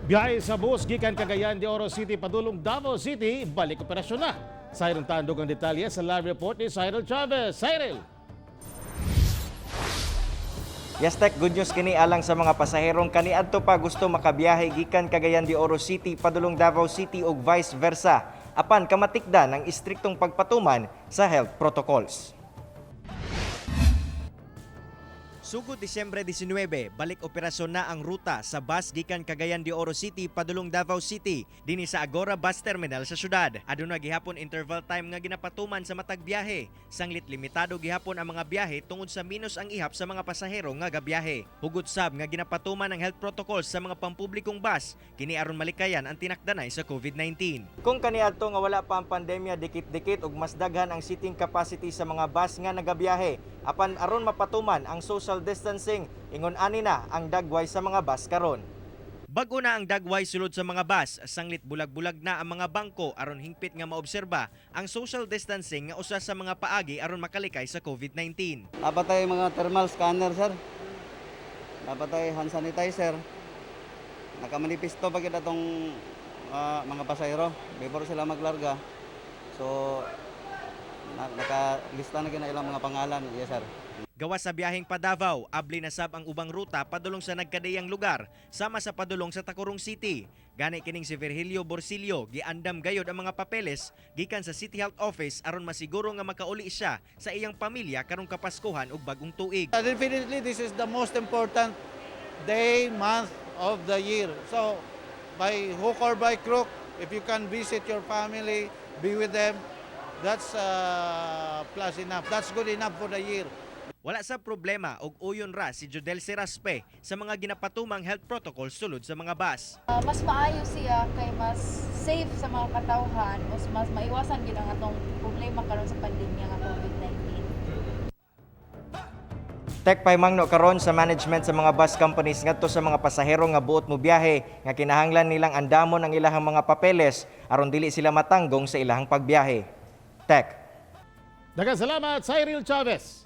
Biyahe sa bus gikan Cagayan de Oro City padulong Davao City, balik operasyon na. Cyril, tandog ang detalye sa live report ni Cyril Chavez. Cyril! Yes, Tek, good news kini alang sa mga pasaherong kaniadto pa gusto makabiyahe gikan Cagayan de Oro City padulong Davao City ug vice versa. Apan kamatikdan ang istriktong pagpatuman sa health protocols. Sugod Disyembre 19, balik operasyon na ang ruta sa bus gikan Cagayan de Oro City padulong Davao City dinhi sa Agora Bus Terminal sa syudad. Aduna gihapon interval time nga ginapatuman sa matag biyahe. Sanglit limitado gihapon ang mga biyahe tungod sa minus ang ihap sa mga pasahero nga gabiyahe. Hugot sab nga ginapatuman ang health protocols sa mga pampublikong bus kini aron malikayan ang tinakdanay sa COVID-19. Kung kaniadto nga wala pa ang pandemya, dikit-dikit ug mas daghan ang seating capacity sa mga bus nga nagabiyahe. Apan aron mapatuman ang social distancing, ingon ani na ang dagway sa mga bus karon. Bago na ang dagway sulod sa mga bus, sanglit bulag-bulag na ang mga bangko aron hingpit nga maobserba ang social distancing nga usa sa mga paagi aron makalikay sa COVID-19. Dapat tayo mga thermal scanner, sir. Dapat tayo hand sanitizer. Nakamanifesto pa kita tong mga pasahero before sila maglarga. So, nakalista na kina ilang mga pangalan. Yes, sir. Gawas sa biyaheng pa-Davao, abli na sab ang ubang ruta padulong sa nagkadiyang lugar, sama sa padulong sa Tacurong City. Gani kining si Virgilio Borsilio, giandam gayod ang mga papeles gikan sa City Health Office aron masiguro nga makauli siya sa iyang pamilya karong Kapaskuhan ug Bagong Tuig. Definitely, this is the most important day, month of the year. So, by hook or by crook, if you can visit your family, be with them, that's plus enough. That's good enough for the year. Wala sa problema og uyon ra si Jodel Seraspe sa mga ginapatumang health protocols sulod sa mga bus. Mas maayo siya kay mas safe sa mga katawhan, mas mas maiwasan gyud ang atong problema karon sa pandemya nga COVID-19. Tek, pahimangno karon sa management sa mga bus companies ngadto sa mga pasahero nga buot mo biyahe nga kinahanglan nilang andamon ang ilahang mga papeles aron dili sila matanggong sa ilahang pagbiyahe. Tek. Daghang salamat, Cyril Chavez.